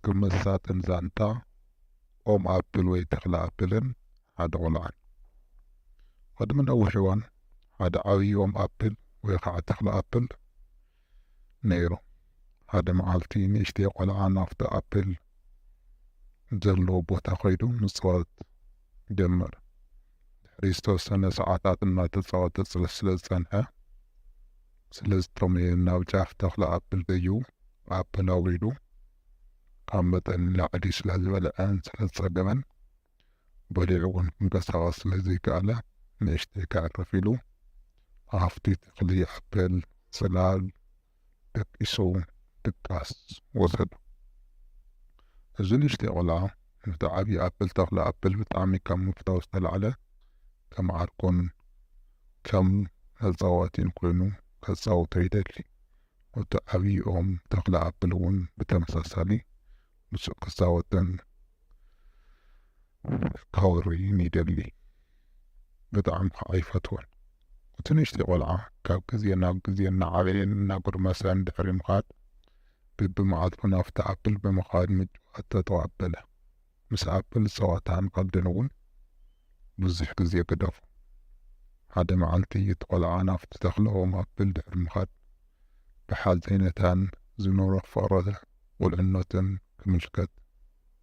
ክመሳጥን ዛንታ ኦም ኣፕል ወይ ተኽሊ ኣፕልን ሓደ ቆልዓን። ቅድሚ ነዊሕ እዋን ሓደ ዓብዪ ኦም ኣፕል ወይ ከዓ ተኽሊ ኣፕል ነይሩ። ሓደ መዓልቲ ንእሽተይ ቆልዓ ናብቲ ኣፕል ዘለዎ ቦታ ከይዱ ምፅዋት ጀመረ። ድሕሪ ዝተወሰነ ሰዓታት እናተፃወተ ስለ ዝፀንሐ፣ ስለ ዝጠመየ ናብ ጫፍ ተኽሊ ኣፕል ደይቡ ኣፕል ኣውሪዱ ካብ መጠን ንላዕሊ ስለ ዝበልዐን ስለ ዝፀገመን፣ በሊዑ እውን ክንቀሳቐስ ስለ ዘይከኣለ፣ ንእሽተይ ከዕርፍ ኢሉ ኣብቲ ተኽሊ ኣፕል ፅላል ደቂሱ ድቃስ ወሰዶ። እዚ ንእሽተይ ቆልዓ ነቲ ዓብዪ ኣፕል ተኽሊ ኣፕል ብጣዕሚ ካብ ምፍታው ዝተላዕለ ከም ዓርኩን ከም መፃወቲን ኮይኑ ከፃውቶ ይደሊ። እቲ ዓብዪ ኦም ተኽሊ ኣፕል እውን ብተመሳሳሊ ምስኡ ክፃወትን ከውርይን ይደሊ። ብጣዕሚ ከዓ ይፈትወን። እቲ ንእሽተይ ቆልዓ ካብ ግዜ ናብ ግዜ እናዓበየን እናጎርመሰን ድሕሪ ምኻድ፣ በብመዓልቱ ናብቲ ኣፕል ብምኻድ ምጭዋት ተጠዋበለ። ምስ ኣፕል ጸወታን ቀልድን እውን ብዙሕ ግዜ ገደፉ። ሓደ መዓልቲ እቲ ቆልዓ ናብቲ ተኽሊ ኦም ኣፕል ድሕሪ ምኻድ፣ ብሓዘይነታን ዝኑረ ፍቕሪ ቁልዕነትን ክምልከት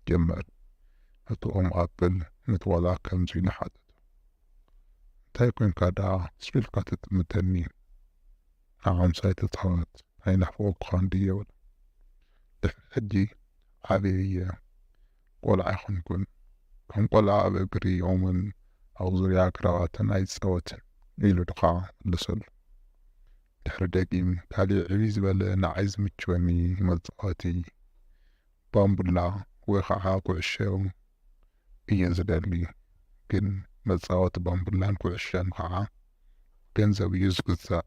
ጀመረ። እቲ ኦም ኣፕል ነቲ ቆልዓ ከምዚ ኢሉ ሓተቶ፣ "እንታይ ኮንካ ደኣ ስቕ ኢልካ ትጥምተኒ? ንዓ ምሳይ ተጻወት፣ ኣይናፍቐኩኻን ድየ?" በለ። ድሕሪ ሕጂ ዓብየ እየ፣ ቆልዓ ኣይኮንኩን። ከም ቆልዓ ኣብ እግሪ ኦምን ኣብ ዙርያ ኣግራባትን ኣይጻወትን፣ ኢሉ ድኻ መለሰሉ። ድሕሪ ደጊም ካሊእ ዕብይ ዝበለ ንዓይ ዝምችወኒ መጻወቲ ባምቡላ ወይ ኸዓ ኩዕሾ እየ ዝደሊ። ግን መጻወቲ ባምቡላን ኩዕሾን ኸዓ ገንዘብ እዩ ዝግዛእ።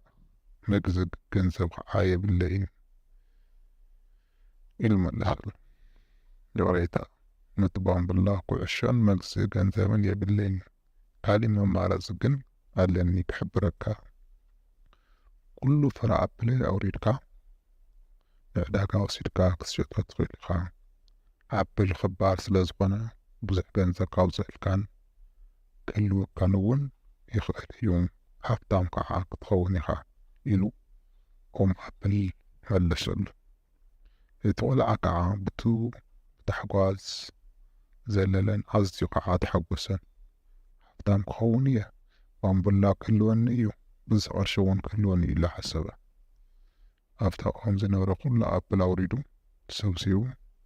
መግዝእ ገንዘብ ኸዓ የብለይን፣ ኢሉ መለሰሉ። ይቕሬታ፣ ነቲ ባምቡላ፣ ኩዕሾን መግዝእ ገንዘብን የብለይን። ካሊእ መማረፂ ግን ኣለኒ ክሕብረካ። ኩሉ ፍረ ኣፕለይ ኣውሪድካ ንዕዳጋ ወሲድካ ክትሸጦ ትኽእል ኢኻ። ኣፕል ክባር ስለ ዝኾነ ብዙሕ ገንዘብ ካውፅኣልካን ክህልወካን እውን ይኽእል እዩ። ሃፍታም ከዓ ክትኸውን ኢኻ፣ ኢሉ ኦም ኣፕል መለሰሉ። እቲ ቆልዓ ከዓ ብቱ ብታሕጓስ ዘለለን ኣዝዩ ከዓ ተሓጎሰን። "ሃፍታም ክኸውን እየ፣ ባምቡላ ክህልወኒ እዩ፣ ብዙሕ ቅርሺ እውን ክህልወኒ እዩ" ኢሉ ሓሰበ። ኣብታ ኦም ዝነበረ ኩሉ ኣፕል ኣውሪዱ፣ ሰብሲቡ፣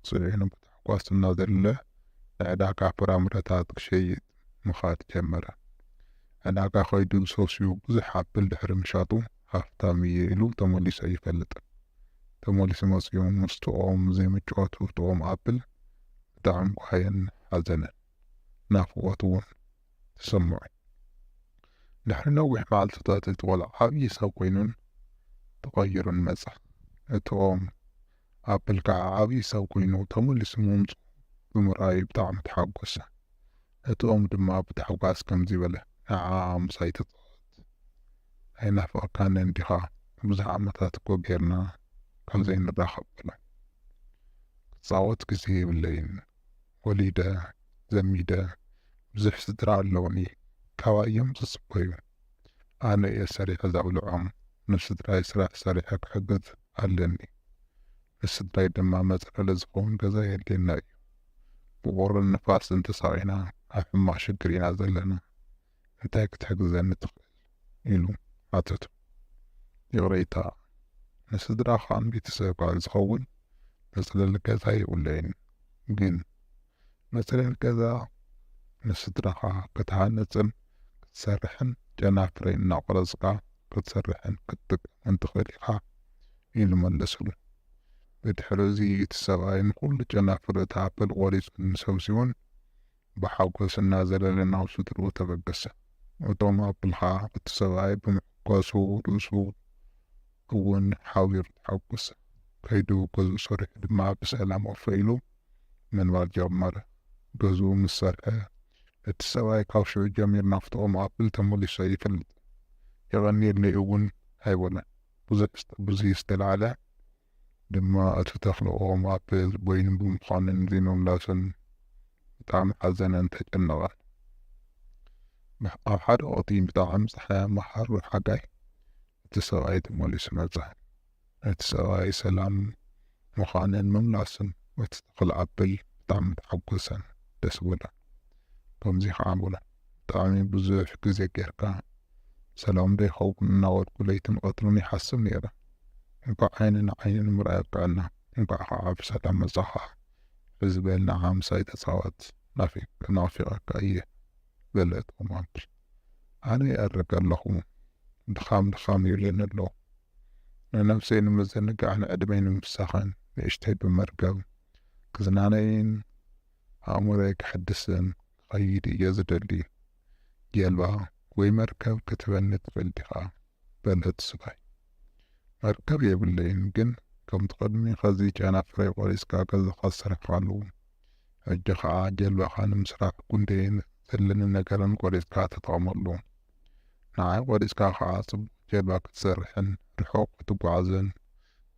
ጽዒኑ ብታሕጓስ እናዘለለ ንዕዳጋ ፍራምረታት ክሸይጥ ምኻድ ጀመረ። ዕዳጋ ከይዱ ሰብሲቡ ብዙሕ ኣፕል ድሕሪ ምሻጡ፣ ሃፍታም እየ ኢሉ ተመሊሱ ኣይፈልጥን። ተመሊሱ መጺኡ፣ ምስቲ ኦም ዘይምጭዋቱ እቲ ኦም ኣፕል ብጣዕሚ ጓህየን ሓዘነን። ናፍቖት እውን ተሰምዖ። ድሕሪ ነዊሕ መዓልትታት እቲ ቆልዓ ዓብዪ ሰብ ኮይኑን ተቐይሩን መጸ። እቲ ኦም ኣፕል ከዓ ዓብዪ ሰብ ኮይኑ ተመሊሱ ምምጽኡ ብምርኣዩ ብጣዕሚ ተሓጎሰ። እቲ ኦም ድማ ብታሕጓስ ከምዚ በለ፣ "ንዓ ምሳይ ተጻወት። ኣይናፍቐካንን ዲኻ? ብዙሕ ዓመታት እኮ ጌርና ከም ዘይንራኸብ" በሎ። "ክጻወት ግዜ የብለይን። ወሊደ፣ ዘሚደ፣ ብዙሕ ስድራ ኣለውኒ። ካባይ እዮም ዝጽበዩ። ኣነ እየ ሰሪሐ ዘብልዖም። ንስድራይ ስራሕ ሰሪሐ ክሕግዝ ኣለኒ። ንስድራይ ድማ መጽለሊ ዝኸውን ገዛ የድልየና እዩ። ብቑርን ንፋስን ተሳቒና ኣብ ሕማቕ ሽግር ኢና ዘለና። እንታይ ክትሕግዘኒ ትኽእል?" ኢሉ ሓተቶ። "ይቕሬታ፣ ንስድራኻን ቤተሰብካን ዝኸውን መጽለሊ ገዛ የብለይን። ግን መጽለሊ ገዛ ንስድራኻ ክትሃንጽን ክትሰርሕን ጨናፍረይ እናቖረጽካ ክትሰርሕን ክትጥቀምን ትኽእል ኢኻ" ኢሉ መለሰሉ። ብድሕሪ እዚ እቲ ሰብኣይ ንኹሉ ጨናፍር እቲ ኣፕል ቆሪጹን ሰብሲቡን ብሓጎስ እናዘለለ ናብ ስድርኡ ተበገሰ። እቶም ኣፕል ኸኣ እቲ ሰብኣይ ብምሕጓሱ ርእሱ እውን ሓዊሩ ተሓጎሰ። ከይዱ ገዝኡ ሰሪሑ ድማ ብሰላም ወፈ ኢሉ ምንባር ጀመረ። ገዝኡ ምስ ሰርሐ፣ እቲ ሰብኣይ ካብ ሽዑ ጀሚሩ ናብቲ ኦም ኣፕል ተመሊሱ ኣይፈልጥን። የቐንየለይ እውን ኣይበለን። ብዙሕ ዝተ-፣ ብዙይ ዝተላዕለ ድማ እቲ ተኽሊ ኦም ኣፕል በይኑ ብምዃኑን ዘይምምላሱን ብጣዕሚ ሓዘነን ተጨነቐን። ኣብ ሓደ ወቕቲ ብጣዕሚ ጸሓያማ ሓሩር ሓጋይ እቲ ሰብኣይ ተመሊሱ መጸ። እቲ ሰብኣይ ሰላም ምዃንን ምምላሱን እቲ ተኽሊ ኣፕል ብጣዕሚ ተሓጎሰን ደስ በሎን። ከምዚ ኸዓ በሎ፣ "ብጣዕሚ ብዙሕ ግዜ ጌርካ ሰላም ዶ ይኸውን?" እናበልኩ ለይትን ቀትርን ይሓስብ ነይረ። "እንኳዕ ዓይኒ ንዓይኒ ንምርኣይ ኣብቅዐና፣ እንኳዕ ኸዓ ብሰላም መጻኻ። ሕዚ በል ንዓ ምሳይ ተጻወት፣ ናፊቅ-፣ ናፊቐካ እየ" በለ እቶም ኣፕል። ኣነ ይኣርግ ኣለኹ፣ ድኻም ድኻም ይብለኒ ኣሎ። ንነብሰይ ንምዝንጋዕ፣ ንዕድመይ ንምፍሳኽን ንእሽተይ ብመርከብ ክዝናነይን ኣእምሮይ ከሐድስን ክኸይድ እየ ዝደሊ። ጀልባ ወይ መርከብ ክትህበኒ ትኽእል ዲኻ? በለ እቲ ሰብኣይ። መርከብ የብለይን፣ ግን ከምቲ ቅድሚ ኸዚ ጨናፍረይ ቆሪጽካ ገዛኻ ዝሰራሕካሉ፣ ሕጂ ኸኣ ጀልባኻ ንምስራሕ ጉንደይን ዘለኒ ነገርን ቆሪጽካ ተጠቐመሉ። ንዓይ ቆሪጽካ ኸኣ ጽቡቕ ጀልባ ክትሰርሕን ርሑቕ ክትጓዓዝን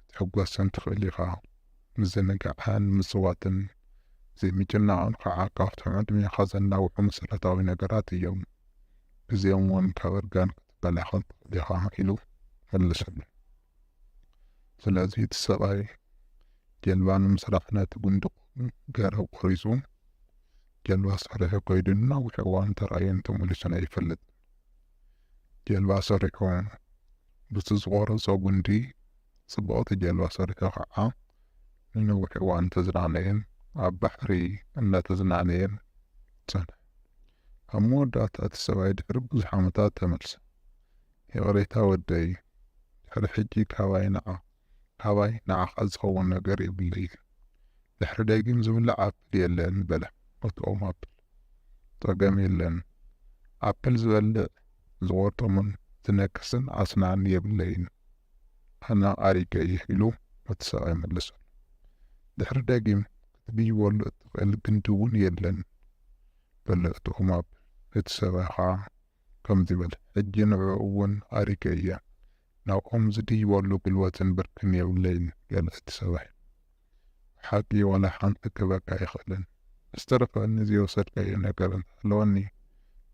ክትሕጎስን ትኽእል ኢኻ። ምዝንጋዕን ምጽዋትን ዘይምጭናቕን ኸኣ ካብቶም ዕድሜኻ ዘናውሑ መሰረታዊ ነገራት እዮም። እዚኦም እውን ካብ እርጋን ክትከላኸል ትኽእል ኢኻ ኢሉ መለሰሉ። ስለዚ እቲ ሰብኣይ ጀልባ ንምስራሕ ነቲ ጉንዲ ገረብ ቆሪጹ ጀልባ ሰሪሑ ከይዱ ነዊሕ እዋን ተራእዮን ተመሊሱን ኣይፈልጥን። ጀልባ ሰሪሑ፣ ብቲ ዝቆረጾ ጉንዲ ጽብቕቲ ጀልባ ሰሪሑ ኸዓ ንነዊሕ እዋን ተዝናነየን ኣብ ባሕሪ እናተዝናነየን ጸንሐ። ኣብ መወዳእታ እቲ ሰብኣይ ድሕሪ ብዙሕ ዓመታት ተመልሰ። "ይቕሬታ ወደይ፣ ድሕሪ ሕጂ ካባይ ንዓ-፣ ካባይ ንዓኻ ዝኸውን ነገር የብለይን። ድሕሪ ደጊም ዝብላዕ ኣፕል የለን" በለ። እቲ ኦም ኣፕል። "ጸገም የለን። ኣፕል ዝበልዕ፣ ዝቖርጠሙን ዝነክስን ኣስናን የብለይን። ኣነ ኣሪገ እየ" ኢሉ እቲ ሰብኣይ መለሰሉ። "ድሕሪ ደጊም ክትድይበሉ እትኽእል ግንዲ እውን የለን" በለ እቲ ኦም ኣፕል። እቲ ሰብኣይ ኸኣ ከምዚ በለ፣ "ሕጂ ንዕኡ እውን ኣሪገ እየ። ናብ ኦም ዝድይበሉ ጉልበትን ብርክን የብለይን" በለ እቲ ሰብኣይ። "ብሓቂ ዋላ ሓንቲ ክህበካ ኣይኽእልን። ዝተረፈኒ ዘይወሰድካዮ ነገር እንተሃለወኒ፣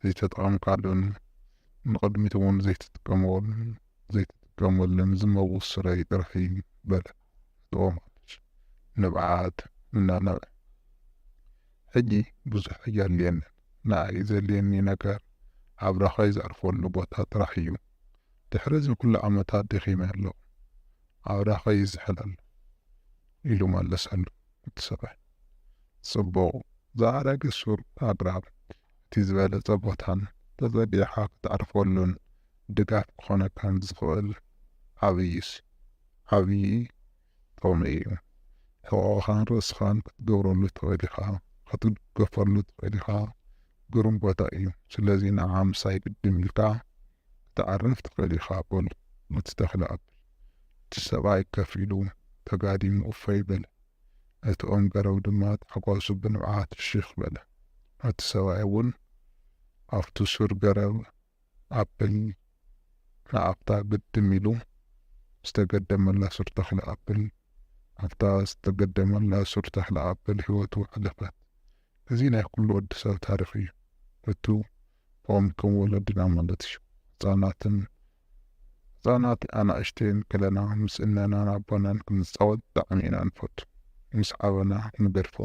ዘይተጠቐምካሉን ንቕድሚት እውን ዘይትጥቀመሉን፣ ዘይትጥቀመሉን ዝመውት ስረይ ጥራሕ እዩ" በለ እቲ ኦም ኣፕል ንብዓት እናነብዐ። "ሕጂ ብዙሕ ኣየድልየንን። ንዓይ ዘድልየኒ ነገር ኣብራኸይ ዘዕርፈሉ ቦታ ጥራሕ እዩ። ድሕሪ እዚ ኩሉ ዓመታት ደኺመ ኣለኹ። ኣብራኸይ ይዝሕል ኣሎ" ኢሉ መለሰሉ እቲ ሰብኣይ። "ጽቡቕ፣ ዝኣረገ ሱር ኣግራብ፣ እቲ ዝበለጸ ቦታን ተጸጊዕኻ ክትዕርፈሉን ድጋፍ ክኾነካን ዝኽእል ዓብዪ ስ-፣ ዓብዪ ጥቕሚ እዩ። ሕቖኻን ርእስኻን ክትገብረሉ ትኽእል ኢኻ፣ ክትደገፈሉ ትኽእል ኢኻ። ግሩም ቦታ እዩ። ስለዚ ንዓ ምሳይ ግድም ኢልካ ክትዓርፍ ትኽእል ኢኻ" በሉ እቲ ተኽሊ ኣፕል። እቲ ሰብኣይ ከፍ ኢሉ ተጋዲሙ እፎይ በለ። እቲ ኦም ገረብ ድማ ታሕጓሱ ብንብዓት ፍሽኽ በለ። እቲ ሰብኣይ እውን ኣብቲ ሱር ገረብ ኣፕል ንኣብታ ግድም ኢሉ ዝተገደመላ ሱር ተኽሊ ኣፕል፣ ኣብታ ዝተገደመላ ሱር ተኽሊ ኣፕል ህይወቱ ሓለፈት። እዚ ናይ ኩሉ ወዲ ሰብ ታሪኽ እዩ። እቱ ኦም ከም ወለድና ማለት እዩ። ህጻናትን፣ ህጻናት ኣናእሽተይን ከለና ምስ እነናን ኣቦናን ክንጻወት ብጣዕሚ ኢና ንፈቱ። ምስ ዓበና ንገድፎ።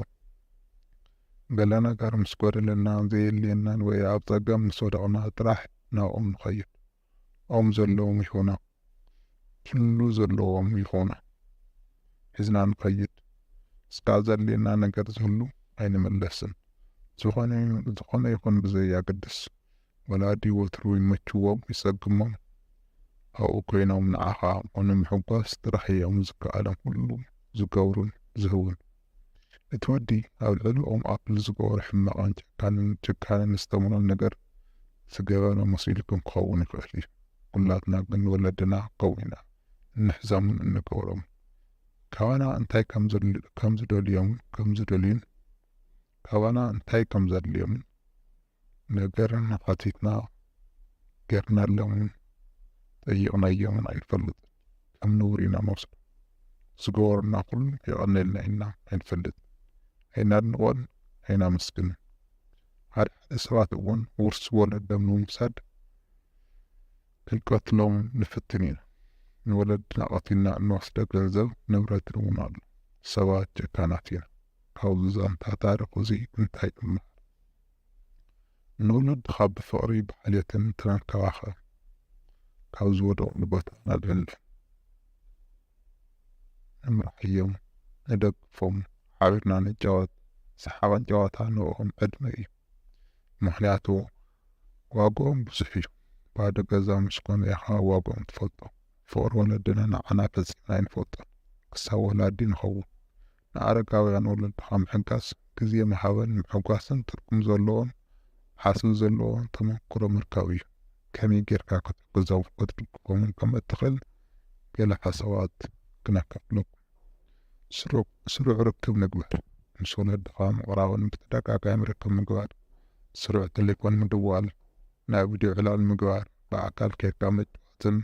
ገለ ነገር ምስ ጎደለና፣ ዘየድልየናን ወይ ኣብ ጸገም ምስ ወደቕና ጥራሕ ናብኦም ንኸይድ። ኦም ዘለዎም ይኹና፣ ኩሉ ዘለዎም ይኹና፣ ሒዝና ንኸይድ። እስካብ ዘድልየና ነገር ዝህሉ ኣይንመለስን። ዝኾነ፣ ዝኾነ ይኹን ብዘያገድስ፣ ወላዲ ወትሩ ይመችዎም ይጸግሞም፣ ኣብኡ ኮይኖም ንዓኻ እሞ ንምሕጓስ ጥራሕ እዮም ዝከኣሎም ኩሉ ዝገብሩን ዝህቡን። እቲ ወዲ ኣብ ልዕሊ ኦም ኣፕል ዝገበሮ ሕማቕን ጨካንን፣ ጭካነን ዝተመልኦ ነገር ዝገበረ መሲሉኩም ክኸውን ይኽእል እዩ። ኩላትና ግን ንወለድና ከምኡ ኢና እንሕዞምን እንገብሮም። ካባና እንታይ ከም ዝል-፣ ከም ዝደልዮም፣ ከም ዝደልዩን፣ ካባና እንታይ ከም ዘድልዮምን ነገርን ሓቲትና፣ ጌርናሎምን ጠይቕናዮምን ኣይንፈልጥን። ከም ነውሪ ኢና ንወስዶ። ዝገበሩልና ኩሉ የቐንየልና ኢልና ኣይንፈልጥን፣ ኣይናድንቖን ኣይናመስግንን። ሓደ ሓደ ሰባት እውን ውርሲ ወለዶም ንምውሳድ ክንቀትሎም ንፍትን ኢና። ንወለድና ቀቲልና እንወስዶ ገንዘብ ንብረትን እውን ኣሎ። ሰባት ጨካናት ኢና። ካብዚ ዛንታ ታሪኽ እዚ እንታይ ንመሃር? ንወለድኻ ብፍቕሪ ብሓልዮትን ተንከባኸብ። ካብ ዝወደቑሉ ቦታ ኣልዕሎም። ንምርሓዮም፣ ንደግፎም፣ ሓቢርና ንጫወት። ሰሓቕን ጨዋታ ንዕኦም ዕድመ እዩ። ምኽንያቱ ዋግኦም ብዙሕ እዩ። ባዶ ገዛ ምስ ኮነ ኢኻ ዋግኦም ትፈልጦ። ፍቕሪ ወለድና ንዓና ፈጺምና ኣይንፈልጦን። ክሳብ ወላዲ ንኸውን። ንኣረጋውያን ወለድኻ ምሕጋዝ፣ ግዜ ምሃብን ምሕጓስን ትርጉም ዘለዎን ሓስብ ዘለዎን ተመክሮ ምርካብ እዩ። ከመይ ጌርካ ክትሕግዞም ክትድግፎምን ከም እትኽእል ገለ ሓሳባት ክነካፍለኩም። ስሩዕ፣ ስሩዕ ርክብ ንግበር። ምስ ወለድኻ ምቕራብን ብተደጋጋሚ ርክብ ምግባር፣ ስሩዕ ቴሌፎን ምድዋል፣ ናይ ቪድዮ ዕላል ምግባር፣ ብኣካል ኬድካ ምጭዋትን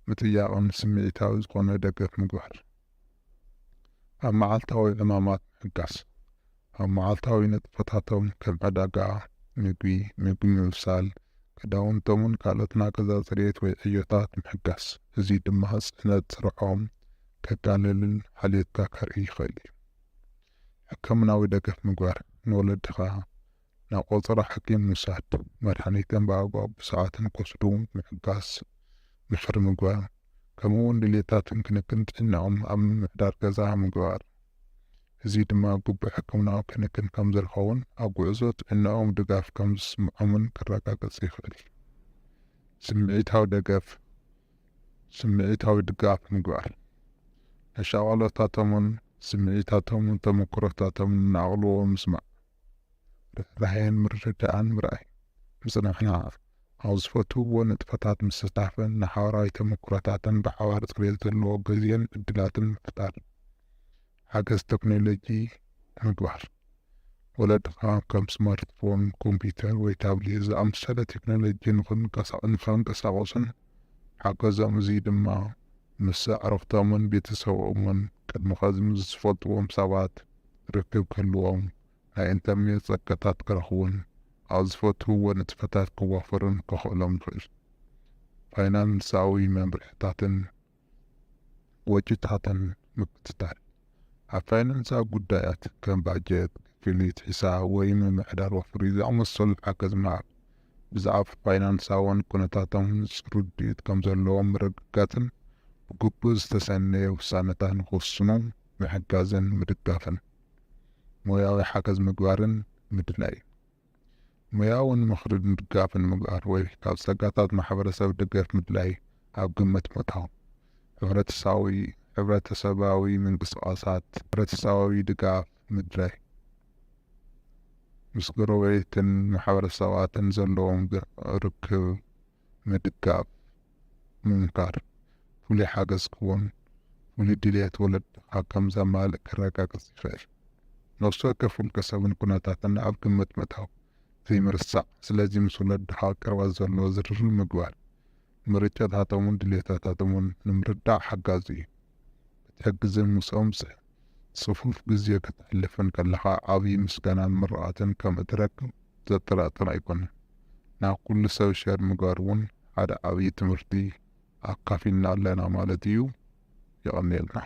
ምጥያቕን፣ ስምዒታዊ ዝኾነ ደገፍ ምግባር። ኣብ መዓልታዊ ዕማማት ምሕጋዝ። ኣብ መዓልታዊ ንጥፈታቶም ከም ዕዳጋ፣ ምግቢ፣ ምግቢ ምብሳል፣ ክዳውንቶምን ካልኦት ናይ ገዛ ጽሬት ወይ ዕዮታት ምሕጋዝ። እዚ ድማ ጽዕነት ስርሖም ከቃልልን ሓልዮትካ ከርኢ ይኽእል እዩ። ሕክምናዊ ደገፍ ምግባር። ንወለድኻ ናብ ቆጸራ ሓኪም ምውሳድ፣ መድሃኒቶም ብኣግባቡ ብሰዓትን ክወስዱ ምሕጋዝ፣ ምኽሪ ምግባር፣ ከምኡ እውን ድሌታትን ክንክን ጥዕናኦም ኣብ ምምሕዳር ገዛ ምግባር። እዚ ድማ ግቡእ ሕክምናዊ ክንክን ከም ዝረኸቡን ኣብ ጉዕዞ ጥዕናኦም ድጋፍ ከም ዝስምዖምን ከረጋግጽ ይኽእል። ስምዒታዊ ደገፍ፣ ስምዒታዊ ድጋፍ ምግባር። ንሻቐሎታቶምን ስምዒታቶምን ተመክሮታቶምን ንኣቕልቦ ምስማዕ። ርህራሄን ምርድዳእን ምርኣይ። ምጽናሕና ኣብ ዝፈትውዎ ንጥፈታት ምስታፍን ንሓባራዊ ተመክሮታትን ብሓባር ጽሬት ዘለዎ ግዜን ዕድላትን ምፍጣር። ሓገዝ ቴክኖሎጂ ምግባር። ወለድኻ ከም ስማርትፎን፣ ኮምፒውተር ወይ ታብሌት ዝኣመሰለ ቴክኖሎጂ ንኽንቀሳ-፣ ንኸንቀሳቐሱን ሓገዞም። እዚ ድማ ምስ ኣዕሩኽቶምን ቤተሰቦምን ቅድሚ ኸዚ ምስ ዝፈልጥዎም ሰባት ርክብ ክህልዎም፣ ናይ ኢንተርኔት ጸጋታት ክረኽቡን ኣብ ዝፈትውዎ ንጥፈታት ክዋፈሩን ከኽእሎም ይኽእል። ፋይናንሳዊ መምርሒታትን ወጪታትን ምክትታል። ኣብ ፋይናንሳዊ ጉዳያት ከም ባጀት፣ ክፍሊት፣ ሒሳብ ወይ ምምሕዳር ወፍሪ ዝኣመሰሉ ሓገዝ ምሃብ። ብዛዕባ ፋይናንሳውን ኩነታቶም ንጹር ርድኢት ከም ዘለዎም ምርግጋጽን ብግቡእ ዝተሰነየ ውሳነታት ንኽውስኑ ምሕጋዝን ምድጋፍን። ሞያዊ ሓገዝ ምግባርን ምድላይን። ሞያውን ምኽርን ድጋፍን ምግባር ወይ ካብ ጸጋታት ማሕበረሰብ ደገፍ ምድላይ ኣብ ግምት ምእታው። ሕብረተሰባዊ፣ ሕብረተሰባዊ ምንቅስቓሳት፣ ሕብረተሰባዊ ድጋፍ ምድላይ። ምስ ጎረቤትን ማሕበረሰባትን ዘለዎም ግ-፣ ርክብ ምድጋፍ፣ ምምካር፣ ፍሉይ ሓገዝ ክውን፣ ፍሉይ ድልየት ወለድኻ ከም ዘማልእ ከረጋግጽ ይኽእል። ነፍሲ ወከፍ ውልቀ ሰብን ኩነታትን ኣብ ግምት ምእታው ዘይምርሳዕ። ስለዚ ምስ ወለድኻ ቅርበት ዘሎ ዝርርብ ምግባር፣ ምርጫታቶምን ድልየታቶምን ንምርዳእ ሓጋዚ እዩ። ክትሕግዝን ምስኦም ጽ-፣ ጽፉፍ ግዜ ከተሕልፍን ከለኻ ዓብዪ ምስጋናን ምርቓትን ከም እትረክብ ዘጠራጥር ኣይኮነን። ናብ ኩሉ ሰብ ሸር ምግባር እውን ሓደ ዓብዪ ትምህርቲ ኣካፊልና ኣለና ማለት እዩ። የቐንየልና።